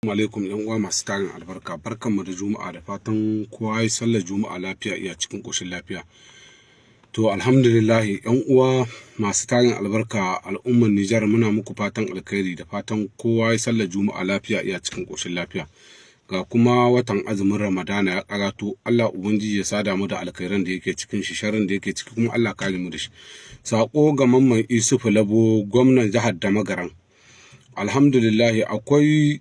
Alaikum yan uwa masu tarin albarka, barkanmu da Juma'a, da fatan kowa ya sallar Juma'a lafiya, iya cikin ƙoshin lafiya. To, alhamdulillahi, yan uwa masu tarin albarka, al'ummar Nijar, muna muku fatan alkhairi, da fatan kowa ya sallar Juma'a lafiya, iya cikin ƙoshin lafiya. Ga kuma watan azumin Ramadana ya karato, Allah Ubangiji ya sada mu da alkhairan da yake cikin shi, sharrin da yake ciki kuma Allah kare mu da shi. Sako ga Mamman Isufu Labo, gwamnan jihar Damagaran. Alhamdulillahi, akwai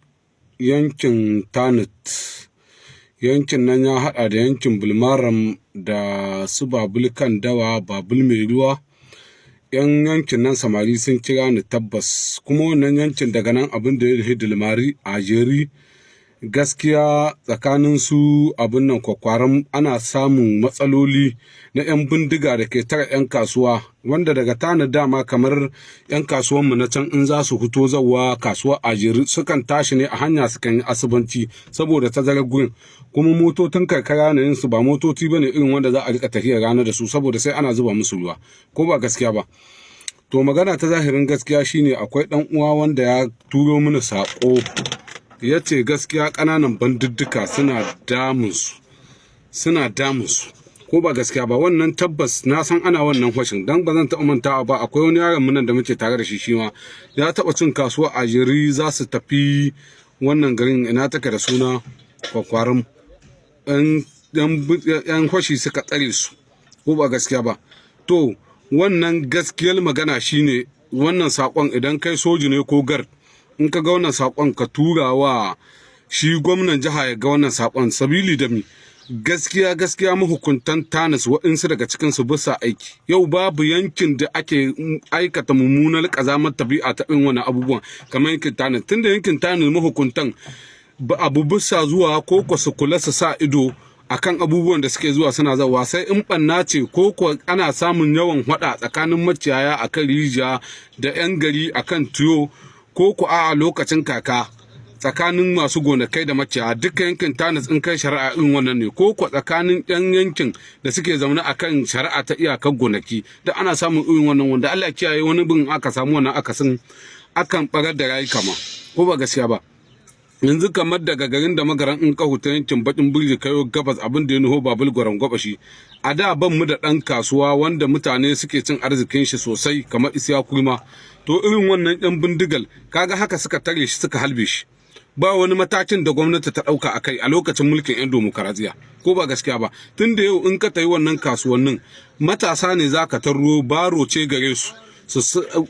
yankin Tanut, yankin nan ya haɗa da yankin Bulmaram da su Babul kan Dawa, Babul Mai Ruwa. Yan yankin nan samari sun kira ni. Tabbas kuma wannan yankin, daga nan abin da ya Dilmari a Jeri, gaskiya tsakanin su abin nan Kwakwaran, ana samun matsaloli na 'yan bindiga da ke tara 'yan kasuwa, wanda daga tana dama kamar 'yan kasuwanmu na can, in za su fito zawa kasuwa a Jeri, sukan tashi ne a hanya, sukan yi asubanci saboda tazarar gurin. Kuma motocin karkara na su ba motoci bane irin wanda za a rika tafiya rana da su, saboda sai ana zuba musu ruwa, ko ba gaskiya ba? To, magana ta zahirin gaskiya shine akwai dan uwa wanda ya turo mini sako, ya ce gaskiya ƙananan bandidduka suna damunsu, suna damunsu, ko ba gaskiya ba? Wannan tabbas na san ana wannan hwashin, dan ba zan taɓa mantawa ba, akwai wani yaron mu nan da muke tare da shi, shi ma ya taɓa cin kasuwa a Jeri, za su tafi wannan garin, ina take da suna, Kwakwarin, yan hwashi suka tsare su, ko ba gaskiya ba? To, wannan gaskiyar magana shine wannan sakon, idan kai soji ne ko gar, in ka ga wannan sakon, ka tura wa shi gwamnan jiha ya ga wannan sakon. Sabili da mi? Gaskiya gaskiya, mahukuntan Tanis, waɗansu daga cikin su bisa aiki. Yau babu yankin da ake aikata mummunar ƙazamar tabi'a ta irin wannan abubuwan kamar yankin Tanis, tunda yankin Tanis mahukuntan ba abu bisa zuwa ko ko su kula su sa ido akan abubuwan da suke zuwa suna zawa, sai in ɓanna ce, ko ko ana samun yawan hwada tsakanin makiyaya akan rijiya da 'yan gari akan tiyo, ko ko a lokacin kaka tsakanin masu gonakai da makiyaya. Duka yankin Tanis, in kai shari'a irin wannan ne, ko ko tsakanin yan yankin da suke zaune akan shari'a ta iyakar gonaki, da ana samun irin wannan, wanda Allah kiyaye, wani bin aka samu wannan akasin, akan barar da rayuka ma, ko ba gaskiya ba? Yanzu kamar daga garin da Magaran, in ka huta yankin Bakin Birji, kayo gabas, abin da ya nuho Babul Gwaran Gwabashi, a da ban mu da ɗan kasuwa wanda mutane suke cin arzikin shi sosai kamar Isiya Kurma. To, irin wannan yan bindigal, kaga haka suka tare shi, suka halbe shi, ba wani matakin da gwamnati ta ɗauka a kai a lokacin mulkin 'yan demokaradiya, ko ba gaskiya ba? Tun da yau in ka tayi wannan kasuwannin, matasa ne za ka tarro, baro ce gare su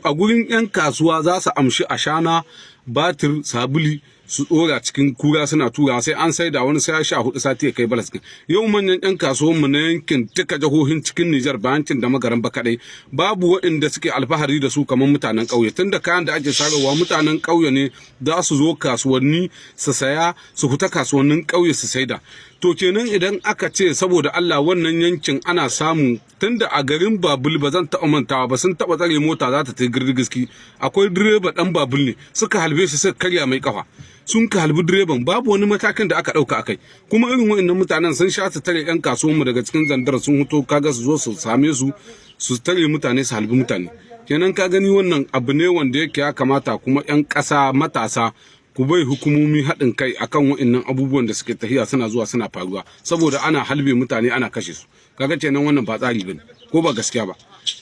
a gurin 'yan kasuwa, za su amshi ashana, batir, sabuli, su dora cikin kura suna tura, sai an saida, wani sai ya 14 sati ya kai balas. Yau manyan 'yan kasuwanmu na yankin duka jihohin cikin Nijar, bayancin da Magaran ba kadai, babu waɗanda suke alfahari da su kamar mutanen ƙauye, tunda kayan da ake sararwa, mutanen ƙauye ne za su zo kasuwanni su saya, su fita kasuwannin ƙauye su saida. To, kenan idan aka ce saboda Allah wannan yankin ana samu, tunda a garin Babul, ba zan taɓa mantawa ba, sun taɓa tsare mota za ta tafi Girgiski, akwai direba ɗan Babul ne, suka halbe shi, suka karya mai kafa, sun ka halbi direban, babu wani matakin da aka ɗauka akai. Kuma irin wa'annan mutanen sun sha su tare yan kasuwanmu daga cikin Zandar, sun huto, kaga su zo su same su, su tare mutane, su halbi mutane. Kenan ka gani, wannan abu ne wanda yake ya kamata kuma yan ƙasa matasa ku bai hukumomi haɗin kai akan wa'annan abubuwan da suke tafiya suna zuwa suna faruwa, saboda ana halbe mutane, ana kashe su. Kaga kenan wannan ba tsari bane, ko ba gaskiya ba?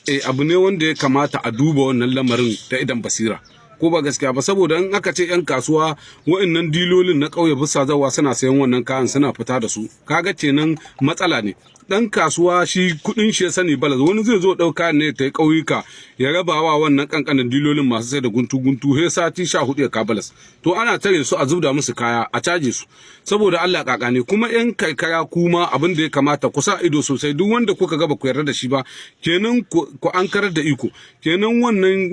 Eh, abu ne wanda ya kamata a duba wannan lamarin da idan basira, ko ba gaskiya ba? Saboda in aka ce yan kasuwa, wa'annan dilolin na ƙauye, bisa zawa suna sayan wannan kayan suna fita da su, kaga kenan matsala ne. Dan kasuwa shi kudin shi ya sani balas, wani zai zo ɗauka ne ta ƙauyuka ya rabawa wannan kankanin dilolin masu sai da guntu guntu, he sati 14 ya ka balas. To, ana tare su, a zubda musu kaya, a caje su. Saboda Allah, kaka ne? Kuma yan karkara, kuma abin da ya kamata ku sa ido sosai, duk wanda kuka ga ba ku yarda da shi ba, kenan ku an karar da iko. Kenan wannan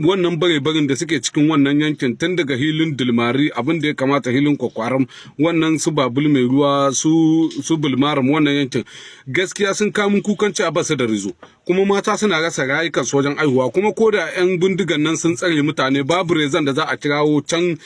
wannan bare barin da suke cikin wannan yankin, tun daga hilin Dilmari, abin da ya kamata hilin Kwakwaram, wannan su Babul Mai Ruwa, su Bulmaram, wannan yankin gaskiya sun kamun kukan ci a basu da réseau, kuma mata suna rasa rayukansu wajen aihuwa. Kuma ko da 'yan bindigan nan sun tsare mutane, babu réseau n da za a kirawo can.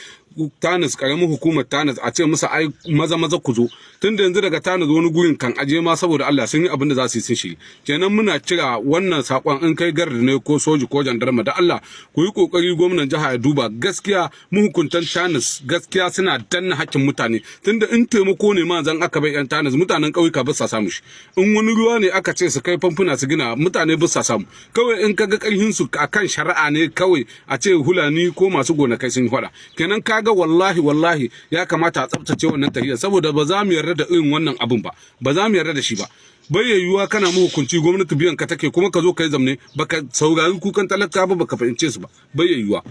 Tanis, karamin hukumar Tanis, a ce musu ai maza maza ku zo, tun da yanzu daga Tanis wani gurin kan aje ma, saboda Allah, sun yi abin da za su yi sun shi. Kenan muna kira wannan sakon, in kai garda ne ko soji ko jandarma, da Allah ku yi kokari gwamnan jiha ya duba. Gaskiya mahukuntan Tanis gaskiya suna danna hakkin mutane, tunda in taimako ne ma zan aka bai yan Tanis, mutanen ƙauyuka ba sa samu shi. In wani ruwa ne aka ce su kai famfuna su gina, mutane ba sa samu. Kawai in kaga karhin su akan shari'a ne, kawai a ce Hulani ko masu gonakai sun faɗa. Kenan kaga wallahi wallahi ya kamata a tsaftace wannan tahiyar, saboda ba za mu yarda da irin wannan abun ba, ba za mu yarda da shi ba. Bai yiwuwa kana mahukunci, gwamnati biyan ka take, kuma ka zo ka yi zamne baka saurari kukan talaka ba, baka fahimce su ba. Bai yiwuwa.